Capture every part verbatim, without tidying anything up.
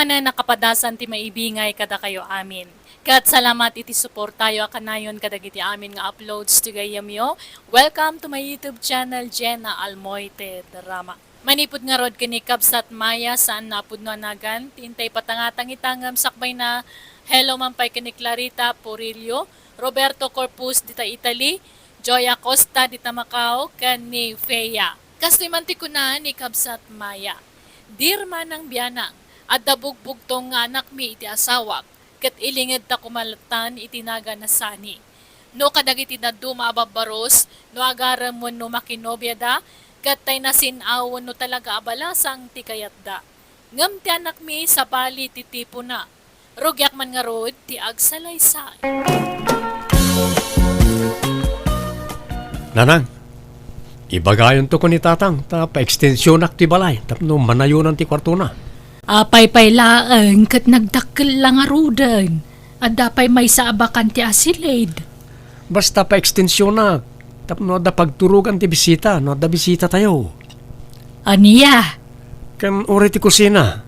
Nakapadasan ti maibingay kadakayo amin. Ket salamat iti suportayo a kanayon kadagiti amin nga uploads ti gayyemyo. Welcome to my YouTube channel, Jenna Almoite Drama. Manipud ngarud ken ni Kabsat Maya, saan na a pudno a nagan, ti intay patangatang ita ngem sakbay na, hello man pay ken ni Clarita Purillo, Roberto Corpus dita Italy, Joy Acosta dita Macau, ken ni Fea. Kastoy man ti kuna ni Kabsat Maya, "Dear Manang Bianang, adda bugbugtong nga anakmi iti asawak, ket ilingedta koma latta iti nagan a sani. No kadagiti dadduma a babbaros, no agarem wenno makinobiada, ket tay nasin-aw wenno talaga a balasang ti kayatda. Ngem ti anakmi sabali ti tipona. Rugiak man ngarud ti agsalaysay." Nanang, ibagayonto ken ni Tatang ta paekstensionak ti balay tapno manayonan ti kuartona. Apay pay laeng ket nagdakkel la ngaruden. Adda pay maysa a bakan ti asilid. Basta paekstensionak tapno adda pagturogan ti bisita no adda bisitatayo. Ania? Ken uray ti kusina,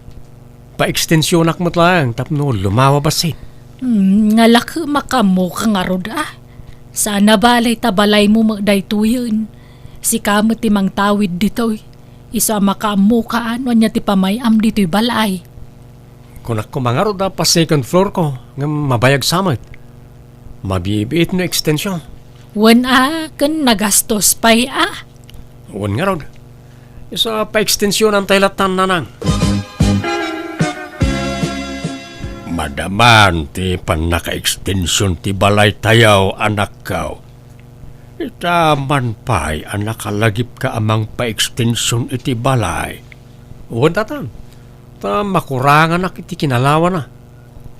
paekstensionak met laeng tapno lumawa bassit. Hmm, nga la ket makaammoka ngarud a. Saan a bale ta balaymo met daytoyen. Sika met ti mangtawid ditoy. Isu a makaammoka a no ania ti pamay-am ditoy balay. Kunak koma ngarud a pa-second floor ko ngem mabayag sa met. Mabibiit no ekstension. Wen a, ken nagastos pay a. Wen ngarud. Isu a paekstensionantay lattan, Nanang. Madaman ti pannakaekstension ti balaytayo, anakko. Ita man pay a nakalagipka a mangpaekstension iti balay. Wen, Tatang, ta makuranganak iti kinalawana.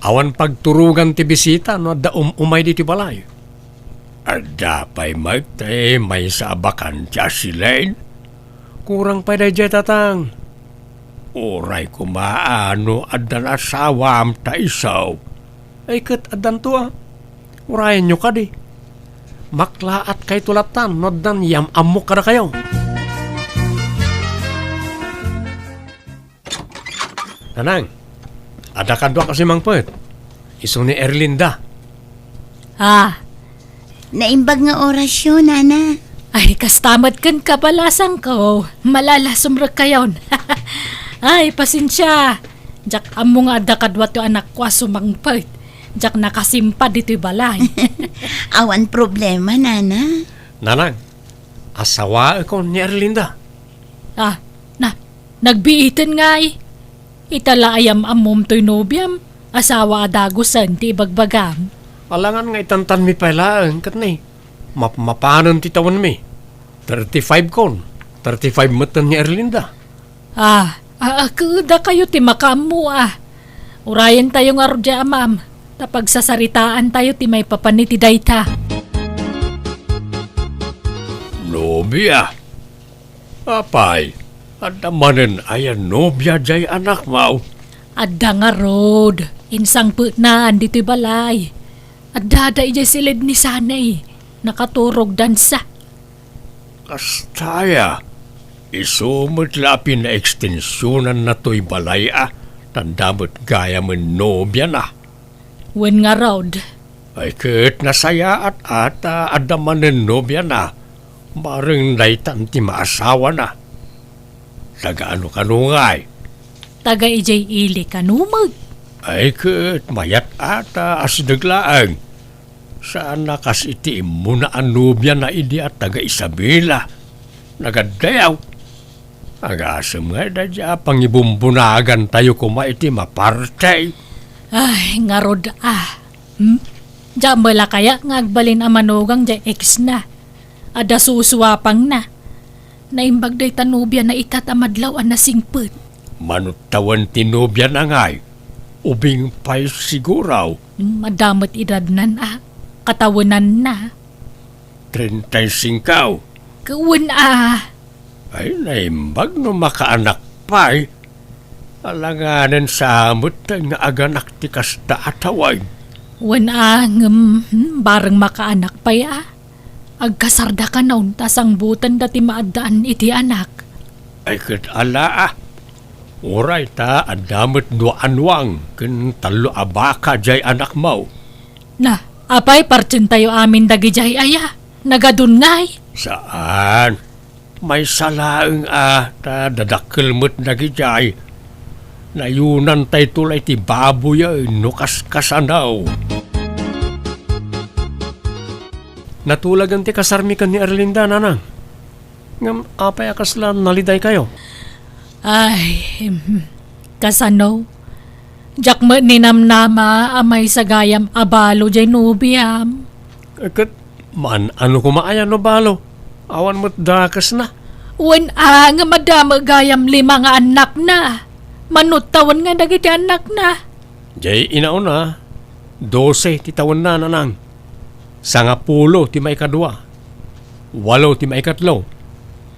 Awan pagturogan ti bisita no adda um-umay ditoy balay. Adda pay met ti maysa a bakan ti asilid? Kurang pay daydiay, Tatang. Uray koma a no addan asawam ta isu. Ay ket addanto a. Urayenyo kadi. Maklaatkayto lattan no addan yam-ammok kadakayo. Nanang, adda kaduak a simangpet. Isu ni Erlinda. Ah. Naimbag nga orasyo, Nana. Ay, kasta met ken kabalasangko. Malalasumrekkayon. Ay, pasensia. Diak ammo nga adda kaduato anakko a sumangpet. Diak nakasimpa ditoy balay. Awan problema, Nana. Nanang, asawaekon ni Erlinda. Ah, na, nagbiiten ngay. Ita la a yam-ammom toy nobiam, asawa a dagusen ti ibagbagam. Alangan nga itantanmi pay laeng ket ni, mapmapanen ti tawenmi. Thirty-five kon, thirty-five metten ni Erlinda. Ah, a, a, kadakayo ti makaammo a. Urayentayo ngarud diay amam, ta pagsasaritaantayo ti maipapan iti dayta. Nobia? Apay, adda manen aya nobia diay anakmo? Adda ngarud, insangpetnaan ditoy balay. Addada idiay siled ni Sanay, nakaturog dansa. Kasta aya, isu met la a pinaekstensionanna toy balay a, ta adda met gayamen nobiana. Wen ngarud. Ay ket nasayaat a ta adda manen nobiana, bareng daytan ti maasawana. Taga ano kano ngay? Taga idiay ili kano met. Ay ket mayat a ta asideg laeng. Saan a kas iti immuna a nobiana idi a taga Isabela. Nagaddayaw. Agasem nga daydiay a pangibumbunagantayo koma iti maparti. Ay, ngarud a. Hmm? Diak met la kaya nga agbalin a manugang diay ex na. Adda susuapangna. Naimbag dayta nobiana ita ta madlaw a nasingpet. Mano tawen ti nobiana ngay? Ubing pay siguro. Hmm, adda met edadnan a. Katawenanna. Treinta y cinco. Wen a. Ay, naimbag no makaanak pay. Alanganen sa met nga aganak ti kasta a tawen. Wen a, ngem, hmm, bareng makaanak pay a. Agkasarda kanon ta sangbutenda ti maaddaan iti anak. Ay, ket ala a. Uray ta adda met dua a nuang ken tallo a baka diay anakmo. Na, apay, partentayo amin dagidiay aya? Nagadunnay? Saan. Maysa laeng a ta dadakkel met dagidiay. Nayunantayto la iti baboyen no kaskasano. Natulagen ti kasarmi ken ni Erlinda, nanang. Ngem apay a kasla nalidaykayo? Ay, em, kasano? Diak met ninamnama a maysa gayam a balo diay nobiam. Eh, ket man-ano koma aya no balo? Awan met dakesna. Wen a, ngem adda met gayam lima nga annakna. Mano tawen nga dagiti annakna? Diay inauna, dose ti tawenna, nanang. Sangapulo ti maikadua, walo ti maikatlo,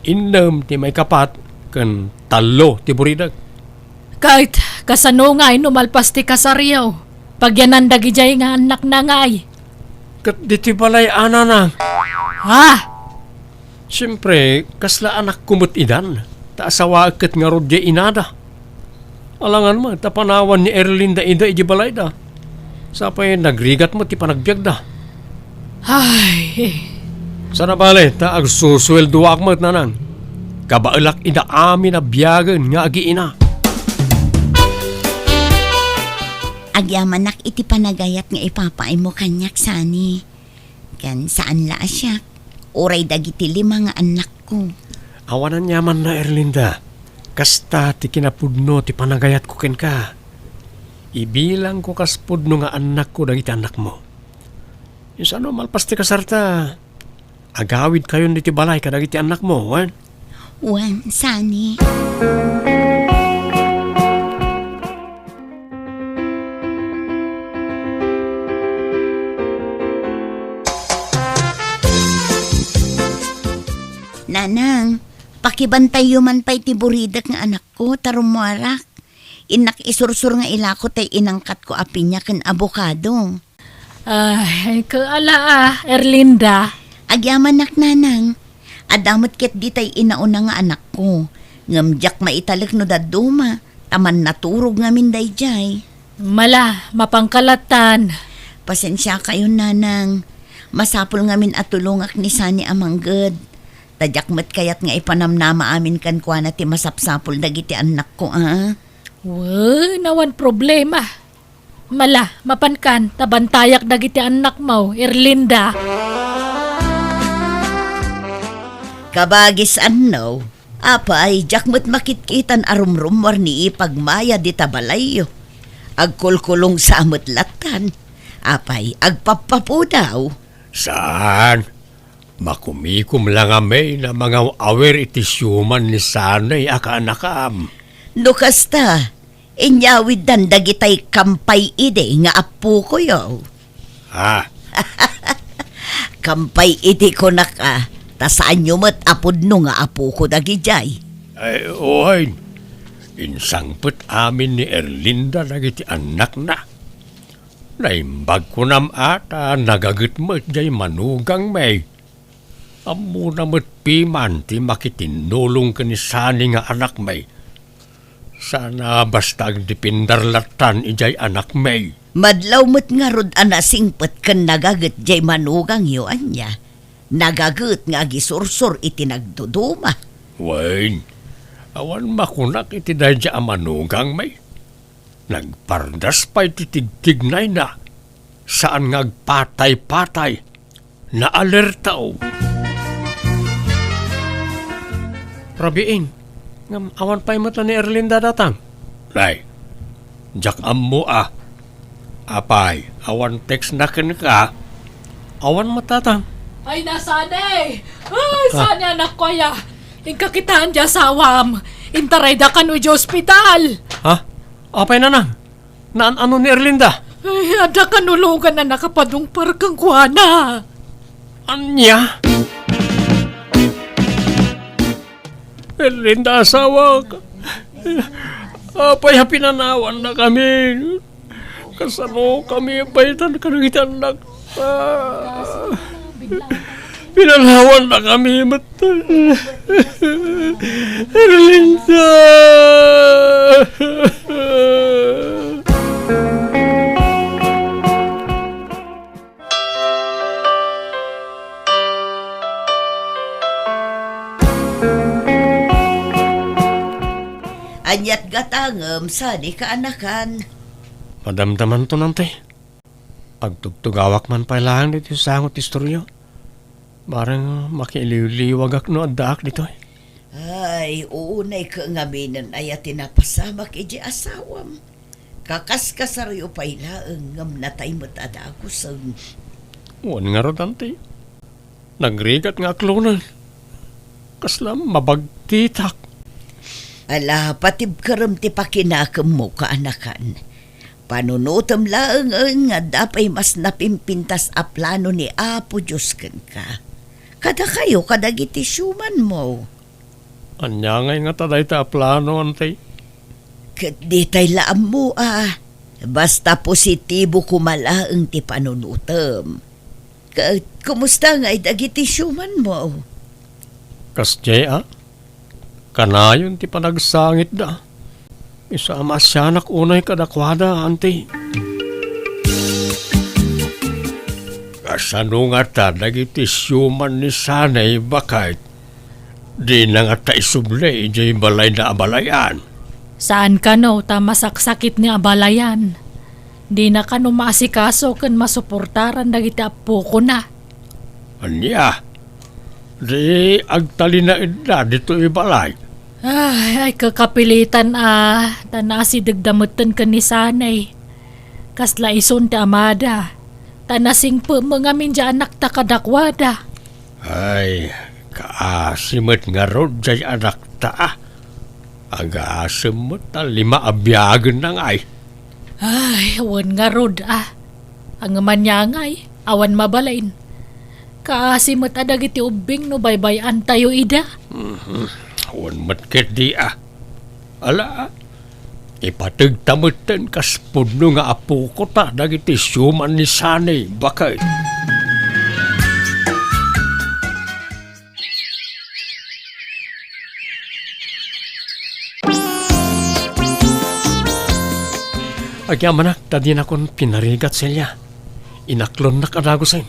innem ti maikapat, ken tallo ti buridek. Ket kasano ngay no malpas ti kasaryo? Pagyanan dagidiay nga annakna ngay? Ket ditoy balay a, nanang. Ha? Siempre, kasla anakko met idan, ta asawaek ket ngarud diay inada. Alangan met a panawan ni Erlinda ida idiay balayda. Sapay nagrigat met ti panagbiagda. Ay. Saan a bale, ta agsusueldoak met, nanang. Kabaelak ida amin a biagen nga agiina. Agyamanak iti panagayat nga ipapaaymo kaniak, Sani. Ken saan la a siak, uray dagiti lima nga annakko. Awan aniamanna, Erlinda. Kasta ti kinapudno ti panagayatko kenka. Ibilangko kas pudno nga annakko dagiti annakmo. Insano malpas ti kasarta, agawidkayon ditoy balay kadagiti annakmo, wen? Wen, Sani. Nanang, pakibantayyo man pay ti buridek nga anakko, ta rummuarak. Innak isursur nga ilako tay inangkatko a piña ken abokado. Ay, kaala a, Erlinda. Agyamanak, nanang. Adda met ketdi tay inauna nga anakko. Ngem diak maitalek no dadduma, ta mannaturog ngamin daydiay. Mala, mapanka lattan. Pasensiakayon, nanang. Masapul ngamin a tulongak ni Sani a mangged. Ta diak met kayat nga ipanamnama amin kenkuana ti masapsapul dagiti annakko, a? Wen, awan problema. Mala, mapankan, ta bantayak dagiti annakmo, Erlinda. Kabagis, anno, apay, diak met makitkitan a rumrummuar ni ipagmaya dita balayyo. Agkulkulong sa met lattan. Apay, agpappapudaw? Saan? Makumikom la ngamin a mangaw-awir iti siuman ni Sani a kaanakam. No kasta, inyawiddan dagitay kampay idi nga appokoyo. Ha? Kampay idi kunak a, ta saanyo met a pudno nga appoko dagidiay. Ay, wen. Insangpet amin ni Erlinda dagiti annakna. Naimbag kunam a ta nagaget met diay manugangmi. Ammona met piman ti makitinnulong ken ni Sani nga anakmi. Sana basta agdependar lattan idiay anakmi. Madlaw met ngarud a nasingpet ken nagaget diay manugangyo, ania? Nagaget nga agisursor iti nagduduma. Wen, awan makunak iti daydiay a manugangmi. Nagpardas pay ti tigtignayna. Saan nga agpatay-patay. Naalertao. Rabiin, ngem awan pay met la ni Erlinda datang. Nay, diak ammo a. Apay, awan text na kenka? Awan met datang. Ay, na, Sani! Ay, ah. Sani, anakko aya. Inka kitaen ti asawam. Intarayda kano idiay ospital. Ha? Apay, nanang? Naan-ano ni Erlinda? Ay, adda kanulogan a nakapadungpar kenkuana. Ania? Erlinda, asawak. Apay a pinanawannakami? Kasanokami a paytan kadagiti annak? Ah. Pinalawannakami met. Erlinda! Aniat gatangem sadi kaanakan? Madamdamanto, Nante. Agtugtugawak man pay laeng ditoy sango ti istorya. Bareng makiiliwliwagak no addaak ditoy. Ay, unay ket ngaminen aya ti napasamak idiay asawam. Kakaskasaryo pay laeng ngem natay met a dagusen. Wen ngarud, Auntie. Nagrigat nga aklonen. Kasla mabagtitak. Ala, patibkerem ti pakinakemmo, kaanakan. Panunotem laengen nga adda pay mas napimpintas a plano ni Apo Dios kenka. Kadakayo, kadagiti siumanmo. Ania ngay ngata dayta a plano, Auntie? Ket ditay la ammo a. Basta positibo koma laeng ti panunotem. Ket kumusta ngay dagiti siumanmo? Kasdiay a, kanayon ti panagsangitda. Isu a maasianak unay kadakuada, Auntie. Kasano ngata dagiti siuman ni Sanay, baket? Dina ngata isubli idiay balayna a balayan. Saan kano ta masaksakit ni a balayan. Dina kano maasikaso ken masuportaran dagiti appokona. Ania? Di agtalinaedda ditoy balay? Ay, ay, kakapilitan a, ta naasidegda metten ken ni Sanay. Kasla isun ti amada, ta nasingpet met ngamin diay anakta kadakuada. Ay, kaasi met ngarud diay anakta a. Agasem met ta lima a biagenna ngay. Ay, wen ngarud a. Ngem ania ngay, awan mabalin. Kaasi met a dagiti ubbing no baybay-antayo ida. Mhm. Wen met ketdi a. Ala, ipategta metten kas pudno nga apokota dagiti siuman ni Sanay, baket. Agyamanak ta dinakon pinarigat, Celia. Inaklonnak a dagusen.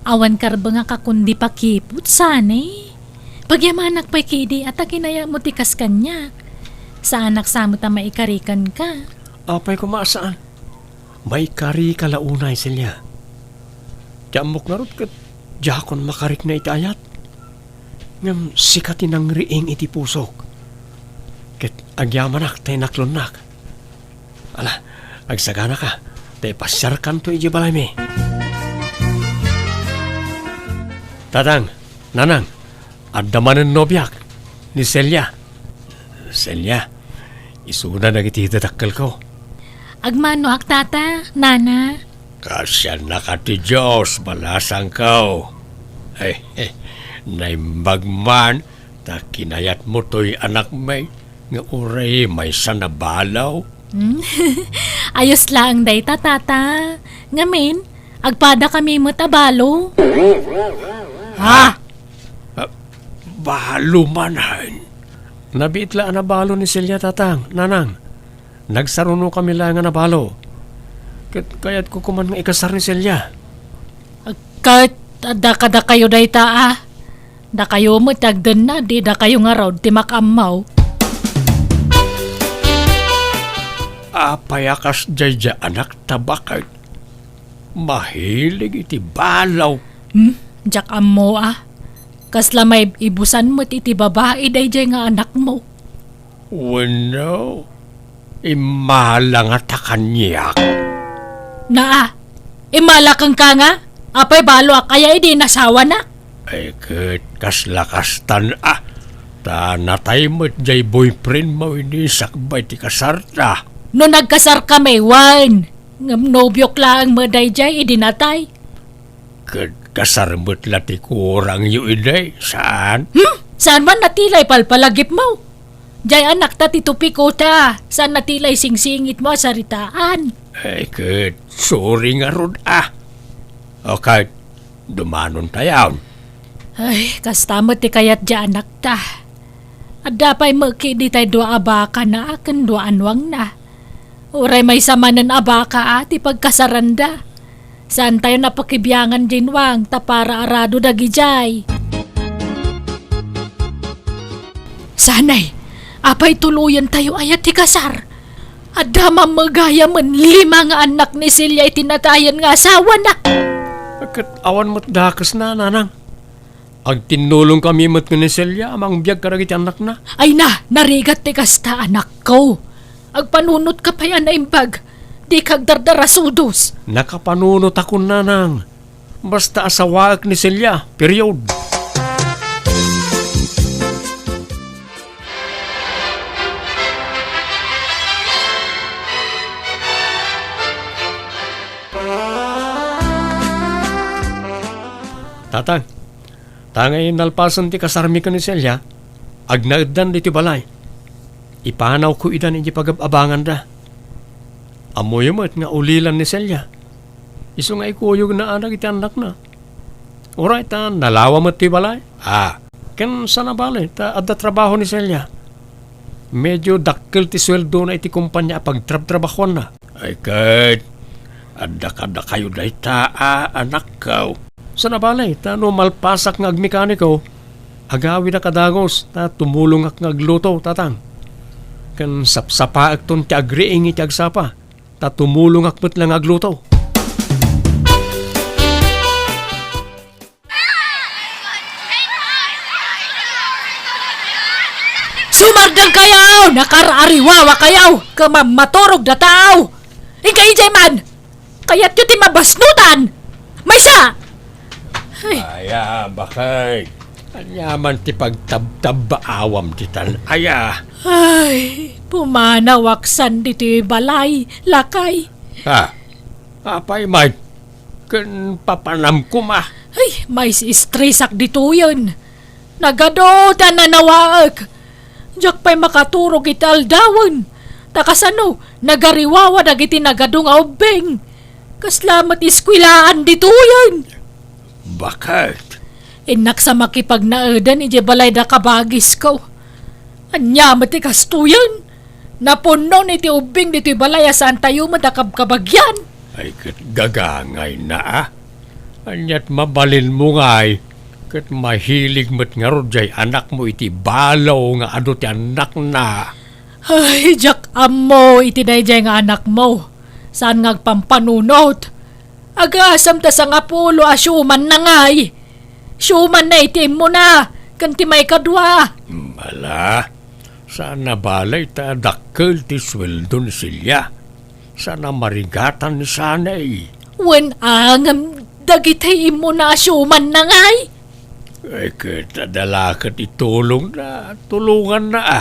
Awan karbengak a kundi pakiput, Sanay. Pagyamanak pay ketdi a ta kinayatmo ti kas kaniak. Saanak sa met a maikari kenka. Apay koma a saan? Maikarika la unay, Celia. Ti ammok ngarud ket diakon makarikna iti ayat. Ngem sika ti nangriing iti pusok. Ket agyamanak ta inaklonnak. Ala, agsaganaka, ta ipasiarkanto idiay balaymi. Tatang, Nanang, adda manen nobiak, ni Celia. Celia, isuna dagiti dadakkelko. Agmanoak, Tata, Nana. Kaasiannaka ti Dios, balasangko. Eh, eh, naimbag man ta kinayatmo toy anakmi nga uray maysa a balo. Hmm? Ayos laeng dayta, Tata. Ngamin, agpadakami met a balo. Ha? Ah, balo manen? Nabiit la a nabalo ni Celia, Tatang, Nanang. Nagsarunokami laeng a nabalo. Ket kayatko koman nga ikasar ni Celia. Ket adda kadakayo dayta a. Dakayo met ti agdenna, di dakayo ngarud ti makaammo. Apay a kasdiay diay anakta, baket? Mahilig iti balo. Hmm? Diak ammo a. Kasla maibusan met iti babai daydiay nga anakmo. Wenno, immala ngata kaniak? Naa, immala kenka nga? Apay baloak aya idi inasawanak? Ay, ket kasla kastan a. Ta natay met diay boyfriendmo idi sakbay ti kasarta. No nagkasarkami, wen. Ngem nobiok laeng met daydiay idi natay. Ket kasar met la ti kurangyo idi, saan? Hmm? Saan man natilay palpalagipmo? Diay anakta ti tupiko ta, saan natilay singsingitmo a saritaan? Ay, ket, sorry ngarud a. O ket, Dumanontayon. Ay, kasta met ti kayat diay anakta. Adda pay met ketdi tay dua a bakana ken dua a nuangna. Uray maysa manen a baka a ti pagkasaranda. Saantayon a pakibiangan diay nuang ta para arado dagidiay. Sanay, apay tuloyentayo aya ti kasar? Adda met gayamen lima nga annak ni Celia iti natayen nga asawana. Ket awan met dakesna, nanang. Agtinnulongkami met ken ni Celia a mangbiag kadagiti annakna. Ay na, narigat ti kasta, anakko. Agpanunotka pay a naimbag. Dika agdardarasudos. Nakapanunotakon, nanang. Basta asawaek ni Celia, period. Tatang, ta ngay nalpasen ti kasarmi ken ni Celia, agnaeddan ditoy balay. Ipanawko idan iti pagab-abanganda. Ammoyo met nga ulilan ni Celia. Isu nga ikuyogna a dagiti annakna. Uray ta nalawa met ti balay. Ah, ken saan a bale ta adda trabaho ni Celia. Medio dakkel ti sueldona iti kompania a pagtrabtrabahuanna. Ay ket, adda kadakayo dayta a anakko. Saan a bale ta no malpasak nga agmekaniko, agawidak a dagus ta tumulongak nga agluto, tatang. Ken sapsapaekton ti agriing iti agsapa. Ta tumulongak met la nga agluto. Sumardengkayo! Nakar-ariwawakayo! Ket mammaturogda tao! Inka idiay man! Kayatyo ti mabasnutan! Maysa! Ay. Aya, bakay. Aniaman ti pagtabtabbaawam ditan aya? Ay, pumanawak san ditoy balay, lakay. Ha? Apay met? Ken papanam koma. Ay, maistresak ditoyen. Nagadu ti nanawaek. Diak pay makaturog iti aldawen. Ta kasano, nagariwawa dagiti nagadu nga ubbing. Kasla met eskuelaan ditoyen. Baket? Innak sa makipagnaeden idiay balay da kabagisko. Ania met ti kastoyen? Napunnon iti ubbing ditoy balay a saantayo met a kabkabagian. Ay, ket gagangayna a. Aniat mabalinmo ngay, ket mahilig met ngarud jay anakmo iti balo nga adu ti annakna. Ay, diak ammo iti daydiay nga anakmo. Saan nga agpampanunot? Agasem ta sangapulo a siumanna ngay. Siumanna iti immuna, ken ti maikadua. Ala, saan a bale ta dakkel ti sueldo ni Celia. Saan a marigatan ni Sanay. Wen a ngem dagiti immuna a siumanna ngay? Ay, ket adda la ket itulongna, tulonganna a.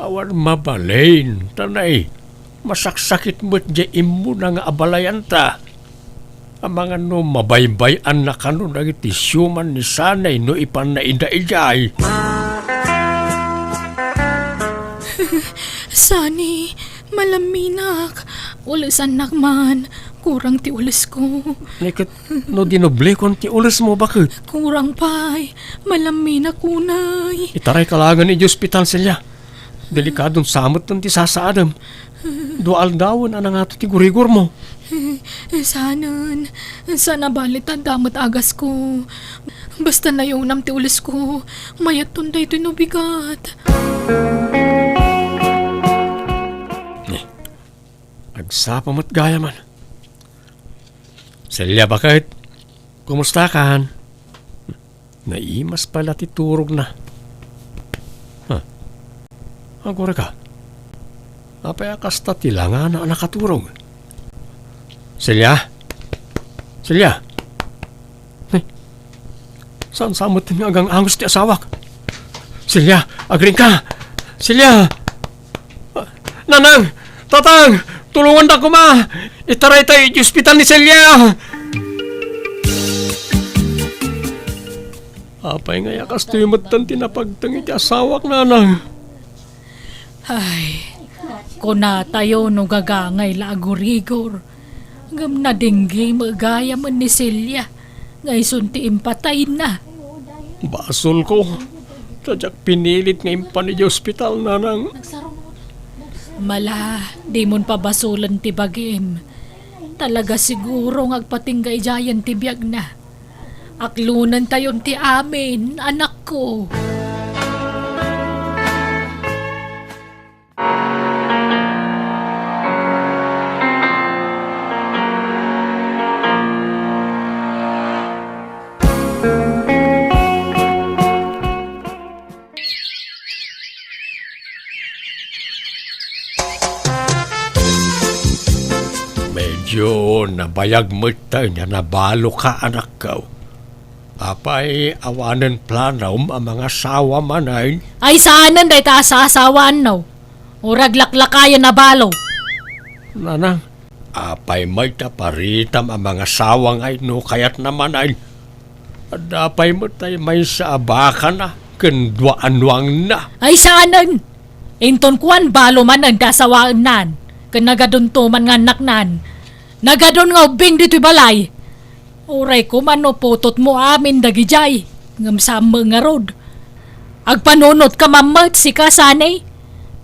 Awan mabalin, ta nay, masaksakit met jay immuna nga abalayanta. Amangan no mabaybay-anna kano dagiti siuman ni Sanay no ipanna ida idiay. Sani, malamminak. Ulesannak man. Kurang ti ulesko. Ni ket no dinoblekon ti ulesmo, baket? Kurang pay. Malamminak unay. Itarayka laengen iti ospital, Celia. Delikadon sa metten ti sasaadem. Dua aldawen a nangato ti gurigormo. Saanen, saan a bale ta adda met agasko. Basta nayunam ti ulesko, mayatton daytoy no bigat. Eh, agsapa met gayamen. Celia, baket? Kumustakan? Naimas pay la ti turogna. Ha? Agurayka. Apay a kasta ti langana a nakaturog? Celia? Celia? Eh, saan sa met nga agang-angus ti asawak? Celia, agriingka! Celia! Nanang! Tatang! Tulongandak koma! Itaraytayo iti ospital ni Celia! Apay ngay a kastoy metten ti napagteng iti asawak, nanang? Ay, kunatayo no gagangay la agurigor. Ngem nadengge met gayamen ni Celia. nga isun ti impatayna. Basolko, ta diak pinilit nga impan idiay ospital, Nanang. Mala, dimon pabasolen ti bagim. Talaga siguro nga agpatingga idiayen ti biagna. Aklonentayon ti amin, anakko. Medyo nabayag met ta nga nabaloka, anakko. Apay, awanen planom a mangasawa manen? Ay, saanen dayta a saasawaanno. Uray aglaklakayen a balo. Nanang, apay met ta paritam a mangasawa ngay no kayatna manen? Adda pay met tay maysa a bakana ken dua a nuangna. Ay, saanen! Inton kuan, balo manen ti asawaennan, ken nagadunto man nga annaknan. Nagadun nga ubbing ditoy balay. Uray koma no putotmo amin dagidiay, ngem saan met ngarud. Agpanunotka man met, sika, Sani.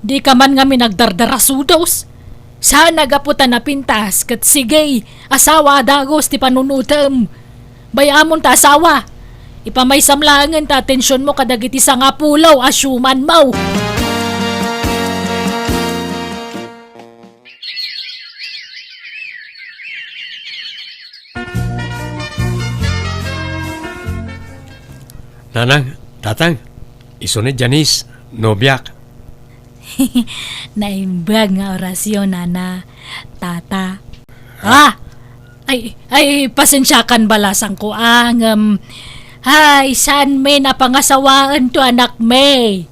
Dika man ngamin agdardarasudos. Saan a gapu ta napintas ket sige, asawa a dagus ti panunotem. Bay-amon ta asawa. Ipamaysam laengen ta atensionmo kadagiti sangapulo a siumanmo. Nanang, Tatang, isu ni Janice, nobiak. Naimbag nga orasyon, Nana, Tata. Ah! Ay, ay, pasensiakan, balasangko, ah, ngem, ay, saan mi napangasawaen to anak mi?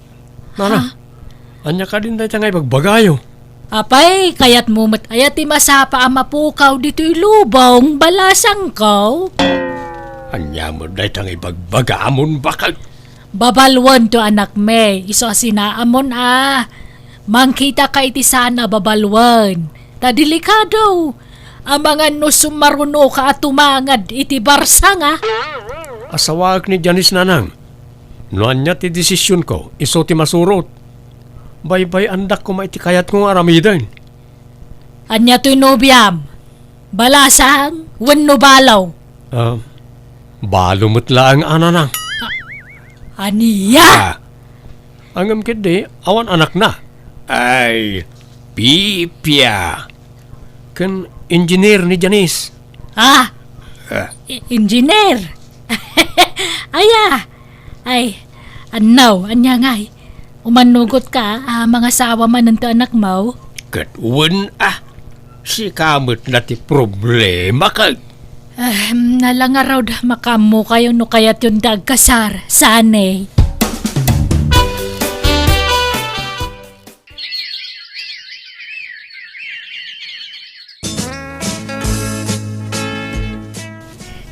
Nana, ha? Ania kadin dayta nga ibagbagayo? Apay, kayatmo met aya ti masapa a mapukaw ditoy lubong, balasangko? Ania met dayta nga ibagbagamon, baket? Babaluen to anak mi, isu a sinaamon a. Mangkitaka iti saan a babaluen. Ta delikado. Amangan no sumarunoka a tumangad iti barsanga. Asawaek ni Janice, Nanang. No ania ti desisionko, isu ti masurot. Baybay-andak koma iti kayatko nga aramiden. Ania toy nobiam? Balasang wenno balo? Ah, balo met laeng a, Nanang. A-, ania? Ah. Ngem ketdi, awan anakna. Ay, pipia. Ken engineer ni Janice. Ah? Ah. E-, engineer? Aya? Ay, annaw, ania ngay? Umanugot ka, ah, mangasawa manen ti anakmo? Ket wen, ah, sika met na ti problema, ket. Ahem, nala ngarud, makaammokayo no kayatyon ti agkasar, Sani.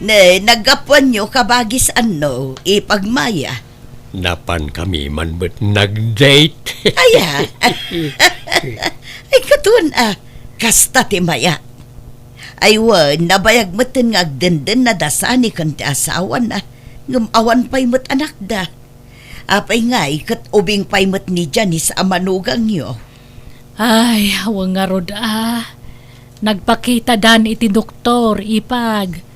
Ne, naggapuanyo kabagis anno, ipagmaya. Napankami man met nag-date. Aya. Ay, katon, ah, kasta ti maya. Ay, wen, nabayag metten nga agdendennada Sani ken ti asawana, ngem awan pay met anakda. Apay ngay ket ubing pay met ni Janice a manugangyo? Ay, wen ngarud a. Nagpakitadan iti doktor, ipag.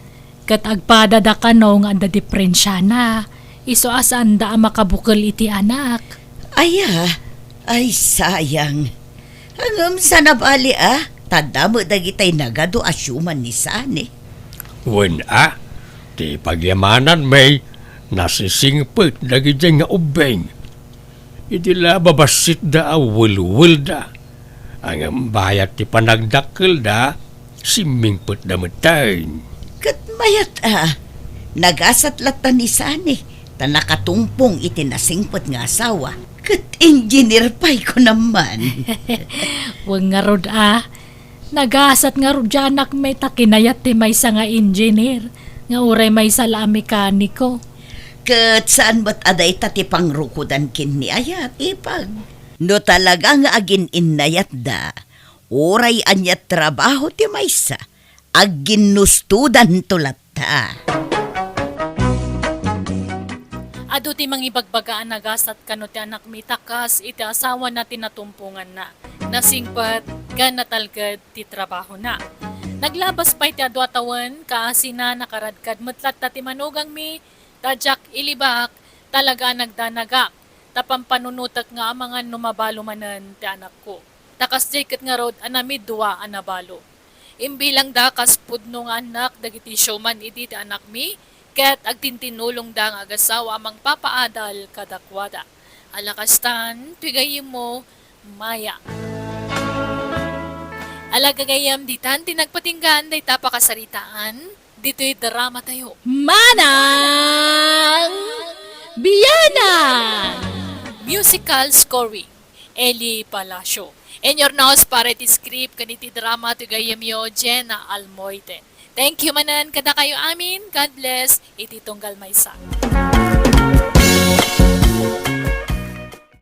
Ket agpadada kano nga adda diperensiana, isu a saanda a makabukel iti anak. Aya, ay sayang. Ngem saan a bali a, ta adda met dagitay nagadu a siuman ni Sani. Wen a, ti pagyamanan, May, nasisingpet dagidiay nga ubbing. Idi la babassitda a welwelda, ngem bayat ti panagdakkelda, simmingpetda metten. Ket mayat a, nagasat latta ni Sani, ta nakatungpong iti nasingpet nga asawa. Ket engineer pay, kunam man. Wen ngarud a, nagasat ngarud diay anak mi ta kinayat ti maysa nga engineer, nga uray maysa la a mekaniko. Ket saan met a dayta ti pangrukodan ken ni ayat, ipag. No talaga nga agin-innayatda, uray ania trabaho ti maysa, agginnustodanto latta. Adu ti mangibagbaga a nagasat kano ti anakmi ta kas iti asawana ti natumponganna, nasingpet ken natalged ti trabahona. Naglabas pay ti adu a tawen, kaasina nakaradkad met latta ti manugangmi, ta diak ilibak, talaga a nagdanagak, ta pampanunotek nga amangan no mabalu manen ti anakko. Ta kasdiay ket ngarud a namidua a nabalu. Imbilangda kas pudno nga annak dagiti sioman idi ti anakmi, ket agtintinulongda nga agasawa a mangpapaadal kadakuada. Ala kastan, ti gayyemmo, Maya. Ala gagayyem, ditan ti nagpatinggaan dayta pakasaritaan ditoy dramatayo. Manang Biyanan! Musical scoring, Eli Palacio. Inurnos para iti script ken iti drama ti gayyemyo, Jenna Almoite. Thank you manen kadakayo amin. God bless iti tunggal maysa.